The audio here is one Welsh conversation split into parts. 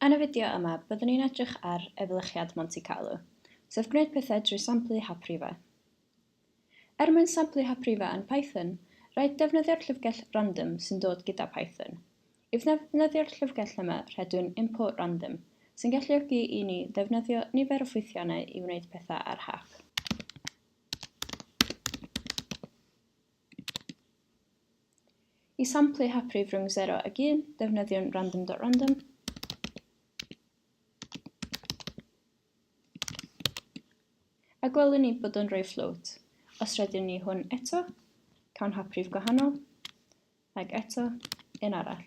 Yn y fideo yma, byddwn ni'n edrych ar efelychiad Monte Carlo, sef gwneud pethau drwy samplu haprifau. Er mwyn samplu haprifau yn Python, rhaid defnyddio'r llyfrgell random sy'n dod gyda Python. I ddefnyddio'r llyfrgell yma, rhedwn import random, sy'n galluogi i ni ddefnyddio nifer o ffwythiannau i wneud pethau ar hap. I samplu haprif rhwng 0 ag 1, defnyddiwn random.random. A gwelwn ni bod o'n rhoi float. Os rhedwn ni hwn eto, cawn haprif gwahanol, ac eto, un arall.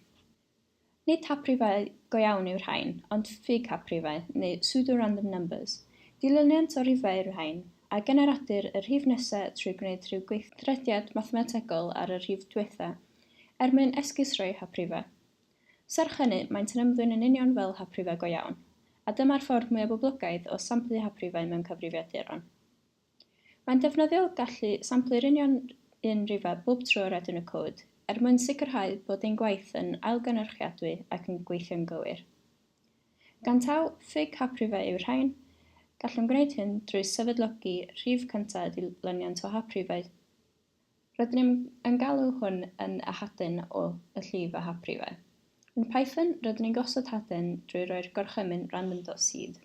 Nid haprifau go iawn yw'r rhain, ond ffug haprifau, neu pseudo-random numbers. Dilyniant o rifau yw'r rhain, a generadur y rhif nesaf trwy gwneud rhyw gweithrediad mathemategol ar y rhif diwetha, er mwyn esgus rhoi haprifau. Serch hynny, maent yn ymddwyn yn union fel haprifau go iawn, a dyma'r ffordd mwyaf boblogaidd o samplu haprifau mewn cyfrifiaduron. Mae'n defnyddiol gallu samplu'r union un rifau bob tro rhedwn y cod, er mwyn sicrhau bod ein gwaith yn ailgynhyrchiadwy ac yn gweithio'n gywir. Gan taw ffug haprifau yw'r rhain, gallwn gwneud hyn drwy sefydlogi rhif cyntaf y dilyniant o haprifau. Rydyn ni'n yn galw hwn yn y hadyn o y llif o haprifau. Yn Python, rydyn ni'n gosod hadyn drwy roi'r gorchymyn random.seed.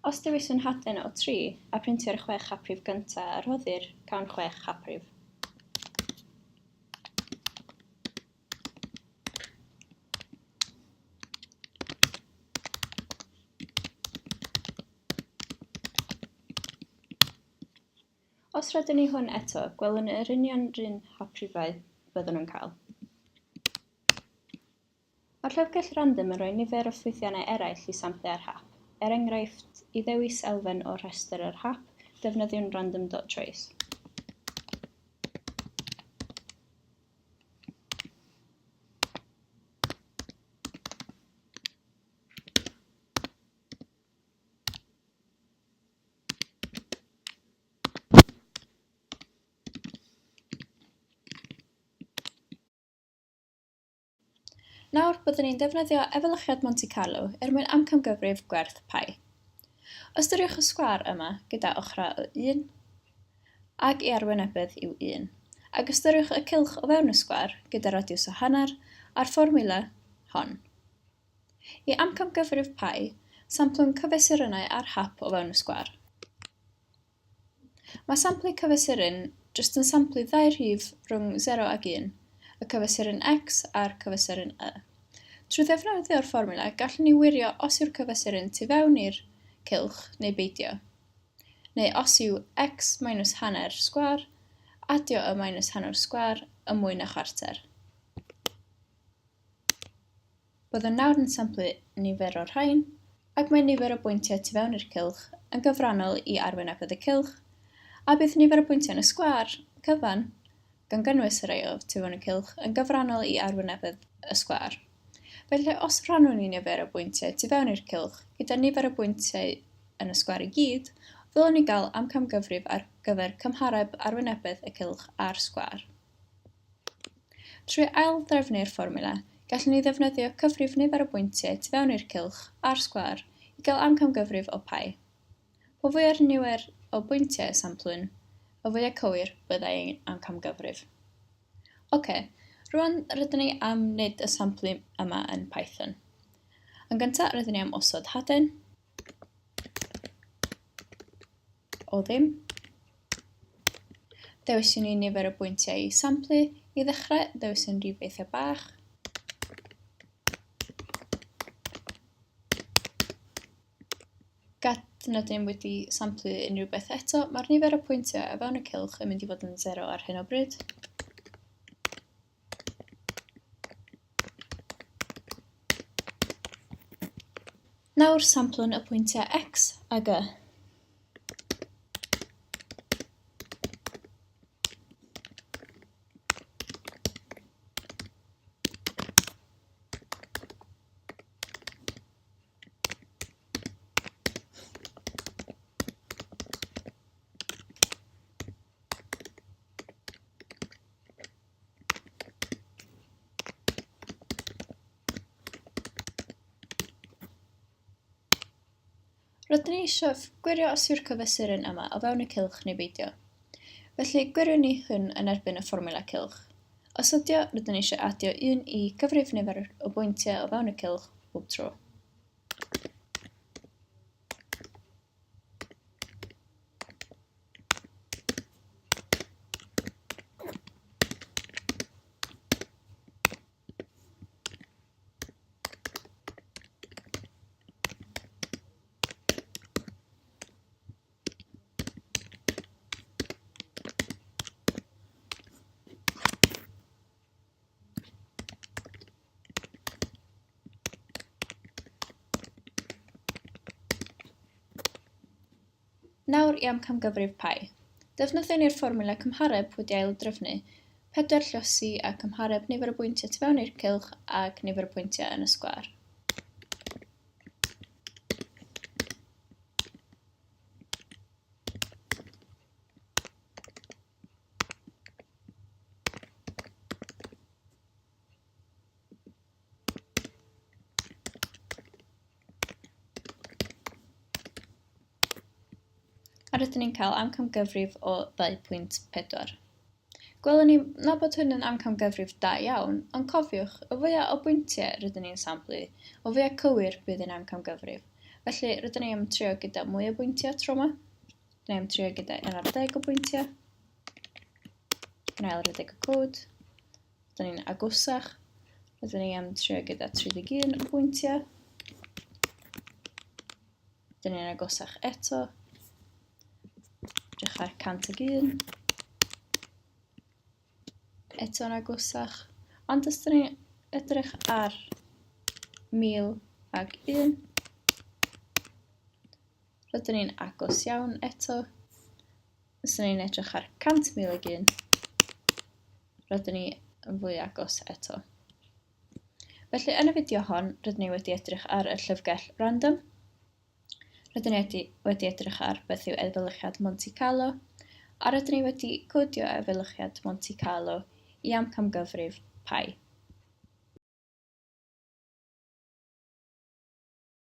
Os dewiswn hadyn o 3 a printio'r 6 haprif gyntaf a rhoddir, cawn 6 haprif. Os rhedwn ni hwn eto, gwelwn yr union run haprifau byddwn yn cael. Mae'r llyfrgell random yn rhoi nifer o ffwythiannau eraill i samplu ar hap. Er enghraifft, i ddewis elfen o'r rhestr ar hap, defnyddiwn random.choice. Nawr byddwn ni'n defnyddio efelychiad Monte Carlo er mwyn amcangyfrif gwerth pi. Ystyriwch y sgwâr yma gyda ochrau o 1 ac ei arwynebedd yw 1, ac ystyriwch y cylch o fewn y sgwâr gyda radiws o hanner a'r fformiwla hon. I amcangyfrif pi, samplwn cyfesurynnau ar hap o fewn y sgwâr. Mae samplu cyfesuryn jyst yn samplu ddau rhif rhwng 0 ag 1, y cyfesuryn x a'r cyfesuryn y. Trwy ddefnyddio'r fformiwla, gallwn ni wirio os yw'r cyfesuryn tu fewn i'r cylch neu beidio, neu os yw x minus hanner sgwâr adio y minus hanner sgwâr yn mwy na chwarter. Byddwn nawr yn samplu nifer o'r rhain, ac mae nifer o bwyntiau tu fewn i'r cylch yn gyfrannol i arwynebedd y cylch, a bydd nifer o bwyntiau yn y sgwâr cyfan, gan gynnwys y rhai o tu fewn y cylch, yn gyfrannol i arwynebedd y sgwâr. Felly, os rhannwn ni nifer o bwyntiau tu fewn i'r cylch gyda nifer o bwyntiau yn y sgwâr i gyd, ddylwn ni gael amcangyfrif ar gyfer cymhareb arwynebedd y cylch a'r sgwâr. Trwy ail-drefnu'r fformiwla, gallwn ni ddefnyddio cyfrif nifer o bwyntiau tu fewn i'r cylch a'r sgwâr i gael amcangyfrif o pi. Po fwya'r nifer o bwyntiau y samplwn, y fwyaf cywir byddai ein amcangyfrif. Ocê, rŵan rydyn ni am wneud y samplu yma yn Python. Yn gyntaf, rydyn ni am osod hadyn o ddim. Dewiswn ni nifer o bwyntiau i samplu. I ddechrau, dewiswn rhif eitha bach. Gad nad ydym wedi samplu unrhyw beth eto, mae'r nifer o pwyntiau o fewn y cylch yn mynd i fod yn 0 ar hyn o bryd. Nawr samplwn y pwyntiau X a G. Rydyn ni eisiau gwirio os yw'r cyfesuryn yma o fewn y cylch neu beidio. Felly, gwiriwn ni hwn yn erbyn y fformiwla cylch. Os ydio, rydyn ni eisiau adio 1 i cyfrif nifer o bwyntiau o fewn y cylch bob tro. Nawr i amcangyfrif pi. Defnyddiwn ni'r fformiwla cymhareb wedi aildrefnu, 4 llosi a cymhareb nifer o bwyntiau tu fewn i'r cylch ac nifer o pwyntiau yn y sgwâr. A rydyn ni'n cael amcangyfrif o 2.4. Gwelwn ni na bod hwn yn amcangyfrif da iawn, ond cofiwch, y fwyaf o bwyntiau rydyn ni'n samplu, y fwyaf cywir bydd ein amcangyfrif. Felly, rydyn ni am trio gyda mwy o bwyntiau tro yma. Rydyn ni am trio gyda 11 o bwyntiau. Yn ail redeg y cod. Rydyn ni'n agosach. Rydyn ni am trio gyda 31 o bwyntiau. Rydyn ni'n agosach eto. Edrych ar 101. Eto'n agosach. Ond os dyn ni'n edrych ar 1001, rydyn ni'n agos iawn eto. Os dyn ni'n edrych ar 100,001, rydyn ni yn fwy agos eto. Felly yn y fideo hon, rydyn ni wedi edrych ar y llyfrgell random. Rydyn ni wedi, wedi edrych ar beth yw efelychiad Monte Carlo, a rydyn ni wedi codio efelychiad Monte Carlo i amcangyfrif pi.